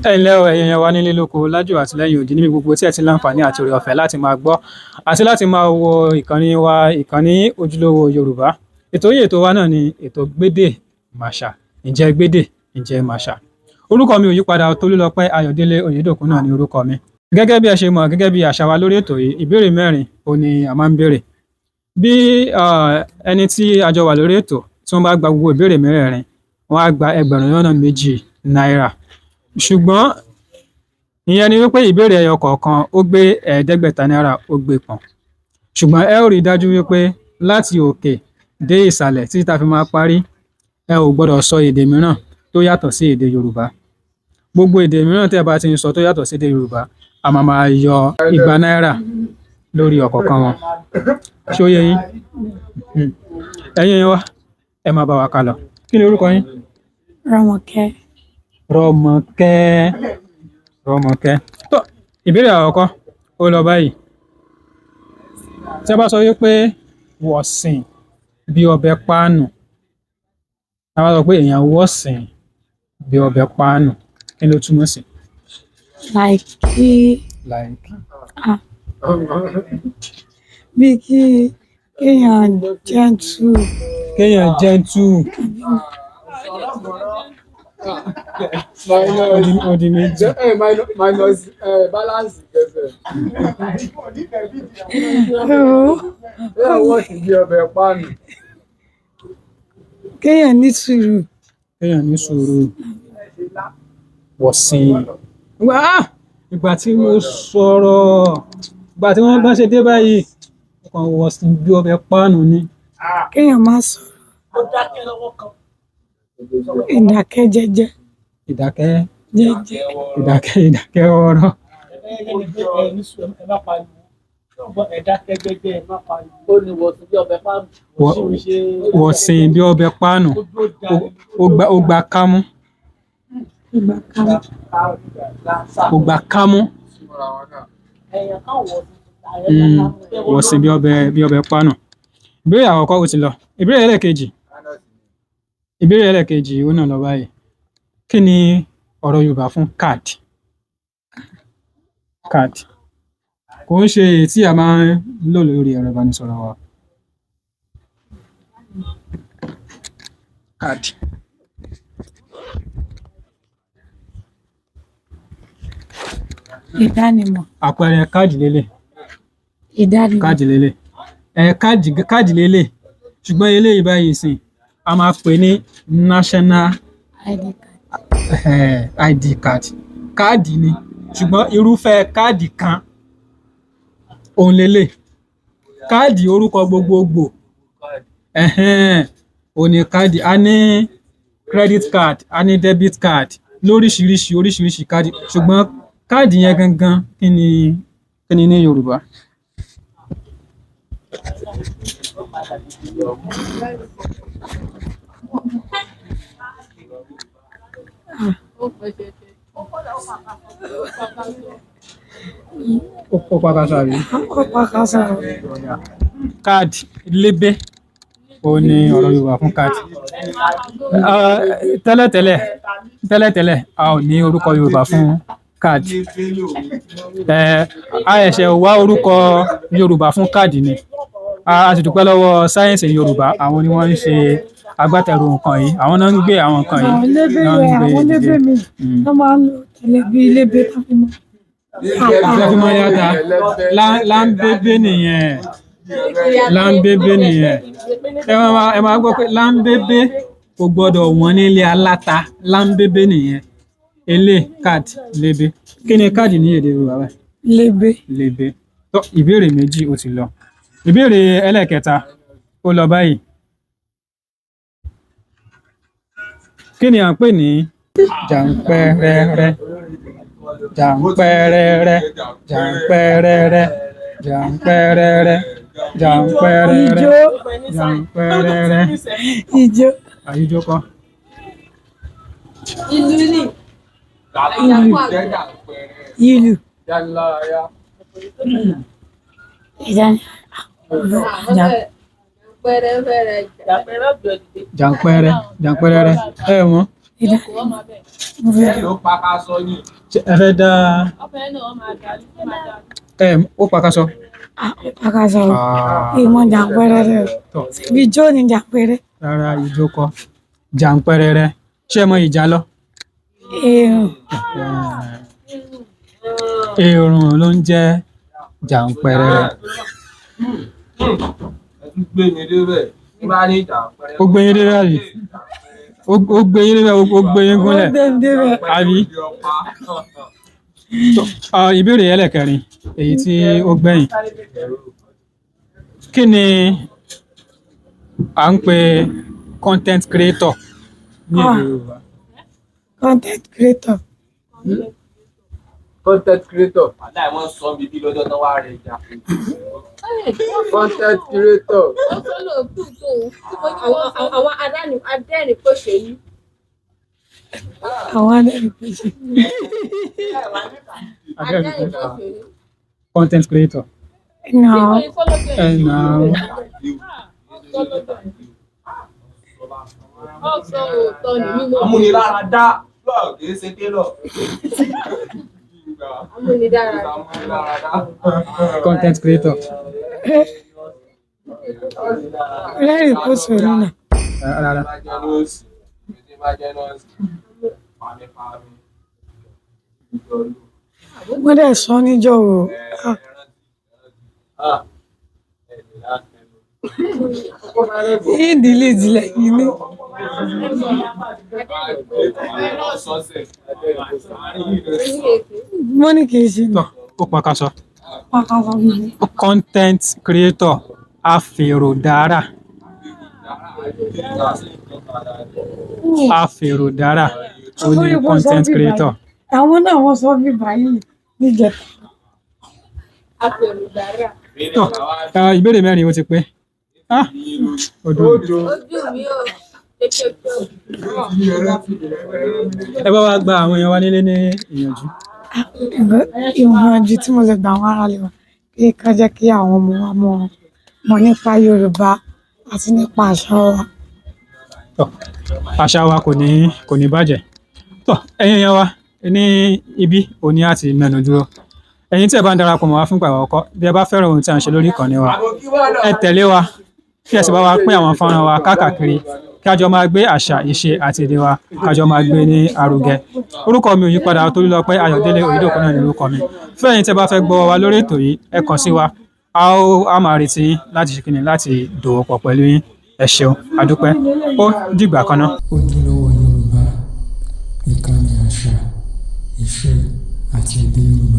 Ẹ ǹlẹ́ o, ẹ̀yin èèyàn wa nílé lóko lájò àti lẹ́yìn odi níbi gbogbo tí ẹ ti láǹfààní àti oore ọ̀fẹ́ láti máa gbọ́ àti láti máa wo ìkànnì wa, ìkànnì Ojúlówó Yorùbá. Ètò yìí, ètò wa náà ni ètò Gbédè Màṣà. Ǹjẹ́ Gbédè, ǹjẹ́ Màṣà? Orúkọ mi ò yípadà, Tolúlọpẹ́ Ayọ̀délé Oyèdòkun náà ni orúkọ mi. Gẹ́gẹ́ bí ẹ ṣe mọ̀, gẹ́gẹ́ bí àṣà wa lórí ètò yìí, ìbéèrè mẹ́rin òun ni a máa ń béèrè. Bí ẹni tí a jọ wà lórí ètò tí wọ́n bá gba gbogbo ìbéèrè mẹ́rẹ̀ẹ̀rin, wọ́n á gba 2,000 náírà. Ṣùgbọ́n ìyẹn ni wípé ìbéèrè ẹyọ kọ̀ọ̀kan ó gbé 500 náírà, ó gbé pọ̀n. Ṣùgbọ́n ẹ ó rí i dájú wípé láti òkè dé ìsàlẹ̀ títí tá fi máa parí, ẹ ò gbọdọ̀ sọ èdè mìíràn tó yàtọ̀ sí èdè Yorùbá. Gbogbo èdè mìíràn tí ẹ bá ti ń sọ tó yàtọ̀ sí èdè Yorùbá, a máa máa yọ 200 náírà lórí ọ̀kọ̀ọ̀kan wọn. Ṣé ó yé yín? Ẹ̀yin èèyàn wa, ẹ máa bá wa ká lọ. Kí ni orúkọ yín? Rọ́mọkẹ́. Rọ́mọkẹ́. Rọ́mọkẹ́. Tó, ìbéèrè àkọ́kọ́ ó lọ báyìí. Tí a bá sọ wípé wọ̀sìn bí ọbẹ̀ páànù, tí a bá sọ pé èèyàn wọ̀sìn bí ọbẹ̀ páànù, kí ló túmọ̀ sí? Like kí Like. Ah, bí kí kéèyàn gentle. Kéèyàn gentle. Ó di méjì. Minus balance kẹsẹ̀. Bẹ́ẹ̀ wọ́n sì bí ọbẹ̀ páànù. Kéèyàn ní sùúrù. Kéèyàn ní sùúrù. Wọ̀sìn. Ìgbà tí mo sọ̀rọ̀, ìgbà tí wọ́n bá ṣe dé báyìí, mo kàn wọ̀sìn bí ọbẹ̀ páànù ni. Kéèyàn má sọ̀rọ̀. Ìdákẹ́ jẹ́jẹ́. Ìdákẹ́. Jẹ́jẹ́. Ìdákẹ́, ìdákẹ́ ọ̀rọ̀. Wọ̀sìn bí ọbẹ̀ páànù. Ó gba kámú. Ó gba kámú. Ó gba kámú. Wọ̀sìn bí ọbẹ̀, bí ọbẹ̀ páànù. Ìbéèrè àkọ́kọ́ ó ti lọ. Ìbéèrè ẹlẹ́ẹ̀kejì. Ìbéèrè ẹlẹ́ẹ̀kejì ó náà lọ báyìí. Kí ni ọ̀rọ̀ Yorùbá fún card? Card. Kò ń ṣe èyí tí a máa ń lò lórí ẹ̀rọ ìbánisọ̀rọ̀ wa. Card. Ìdánimọ̀. Àpẹẹrẹ káàdì lélẹ̀. Ìdánimọ̀. Káàdì lélẹ̀. Ẹ káàdì, káàdì lélẹ̀. Ṣùgbọ́n eléyìí báyìí sìn, a máa pè ní national ID card. ID card. Káàdì ni. Ṣùgbọ́n irúfẹ́ káàdì kan òun lélẹ̀. Káàdì orúkọ gbogbogbò. Òun ni káàdì. A ní credit card, a ní debit card, lóríṣiríṣi, oríṣiríṣi káàdì. Ṣùgbọ́n káàdì yẹn gangan kí ni, kí ni ní Yorùbá? Ó pàkàṣọ àbí? Ó pàkàṣọ. Káàdì lébé òun ni ọ̀rọ̀ Yorùbá fún káàdì. Tẹ́lẹ̀tẹ́lẹ̀, tẹ́lẹ̀tẹ́lẹ̀ a ò ní orúkọ Yorùbá fún káàdì. A ṣẹ̀ṣẹ̀ wá orúkọ Yorùbá fún káàdì ni. A sì dúpẹ́ lọ́wọ́ sáyẹ̀nsì Yorùbá, àwọn ni wọ́n ń ṣe agbátẹrù nǹkan yìí, àwọn náà ń gbé àwọn nǹkan yìí. Àwọn lébè Náà ń rẹ̀, gbé àwọn dìde. lébè mi wọ́n máa ń lò tẹ́lẹ̀ bí lébè tó fi mọ́. Ṣé fi mọ́ yàtà? Láńbébé nìyẹn. Láńbébé nìyẹn. Ẹ máa gbọ́ pé láńbébé kò gbọdọ̀ wọ́n nílé aláta. Láńbébé nìyẹn. Elé káàdì lébé. Kí ni káàdì ní èdè Yorùbá báyìí? Lébé. Lébé. Tó, ìbéèrè méjì ó ti lọ. Ìbéèrè ẹlẹ́ẹ̀kẹta ó lọ báyìí. Kí ni à ń pè ní jàǹpẹ́rẹ́rẹ́? Jàǹpẹ́rẹ́rẹ́, jàǹpẹ́rẹ́rẹ́, jàǹpẹ́rẹ́rẹ́, jàǹpẹ́rẹ́rẹ́, Ijó. jàǹpẹ́rẹ́rẹ́. Ijó. Àyíjó kọ́. Ìlú ni. Ìlú. Ìdánilárayá. Ìdánilárayá. Jàǹpẹ́rẹ́, jàǹpẹ́rẹ́rẹ́. Ẹ mọ̀. Ìdá mo fẹ́ Ló pa ká sọ ní. Ṣé ẹ fẹ́ dá ẹ ó pakasọ. Pàkàṣọ ìmọ̀ jàǹpẹ̀rẹ̀ rẹ̀ Tọ́. ṣebí ijó ni jàǹpẹ̀rẹ̀. Rárá, ijó kọ́, jàǹpẹrẹrẹ. Ṣé ẹ mọ ìjà lọ? Èrùn. Èrùn ló ń jẹ́ jàǹpẹrẹrẹ. Ẹ tún gbé mi débẹ̀. Tí bá ní ìjà pẹrẹ. Ó gbé yín débẹ̀ àbí? Ó gbé yín débẹ̀, ó gbé yín Ó gúnlẹ̀. gbé mi débẹ̀. Àbí? Tó, ìbéèrè ẹlẹ́kẹrin, èyí tí ó gbẹ̀yìn. Kí ni à ń pè content creator ní èdè Ah. Yorùbá? Content creator. Content creator. Wàláì wọ́n sọ mi bí lọ́jọ́ tán wá rẹ̀ jà. Content creator. Ó sọ lóòótọ́ tó àwọn adẹ́rìn pòṣèlú. Àwọn adẹ́rìn pèsè. Adẹ́rìn pòṣèlú. Content creator. Nà Ẹ nà ó. Ó sọ òótọ́ ni mímọ́. Amúniláradá lọ́ọ̀ kìí ṣe télọ̀. Amúnidára. Amúniláradá. Content creator. rẹ́rìn pòṣèlú nà. Rárá. Bá jẹ́ nọ́ọ̀sì, èmi bá jẹ́ nọ́ọ̀sì, pàmípàmí. Wọ́n dẹ̀ sọ níjọ́ o. Ah, Yín ìdílé ìdílé yìí ní. Mo ní kì í ṣe Tọ́, ó pakasọ. pàkàṣọ mi. Content creator, afèròdára. Afèròdára ó ní content creator. Àwọn náà wọ́n sọ bí báyìí níjẹta. Afẹ̀rùdárà. Tọ́, ìbéèrè mẹ́rin ó ti pé. Ah, ó dùn mí. Ojú mi ò kékeré. Ẹ bá wa gba àwọn èèyàn wa nílé ní ìyànjú. Ìwọ̀njú tí mo lè gbà àwọn ará lè wà kí ká jẹ́ kí àwọn ọmọ wa mọ̀ mọ̀ nípa Yorùbá àti nípa àṣà wa. Tọ́, àṣà wa kò ní bàjẹ́. Tọ́, ẹ̀yin èèyàn wa ní ibi òní àti mẹ́nu dúró. Ẹ̀yin tí ẹ bá ń darapọ̀ mọ́ wa fún ìgbà àkọ́kọ́, bí ẹ bá fẹ́ràn ohun tí à ń ṣe lórí ìkànnì wa, ẹ tẹ̀lé wa kí ẹ sì bá wa pín àwọn fọ́nrán wa káàkiri, kí a jọ máa gbé àṣà, ìṣe àti èdè wa, ká jọ máa gbé ní arugẹ. Orúkọ mi ò yí padà, Tolúlọpẹ́ Ayọ̀délé Oyèdòkun náà ní orúkọ mi. Fún ẹ̀yin tí ẹ bá fẹ́ gbọ́ wa lórí ètò yìí, ẹ kàn sí wa. A ó máa retí yín láti ṣe kíni, láti dòwò pọ̀ pẹ̀lú yín. Ẹ ṣeun, a dúpẹ́. Ó dìgbà kan náà. Ojúlówó Yorùbá, ìkànnì àṣà, ìṣe àti èdè Yorùbá.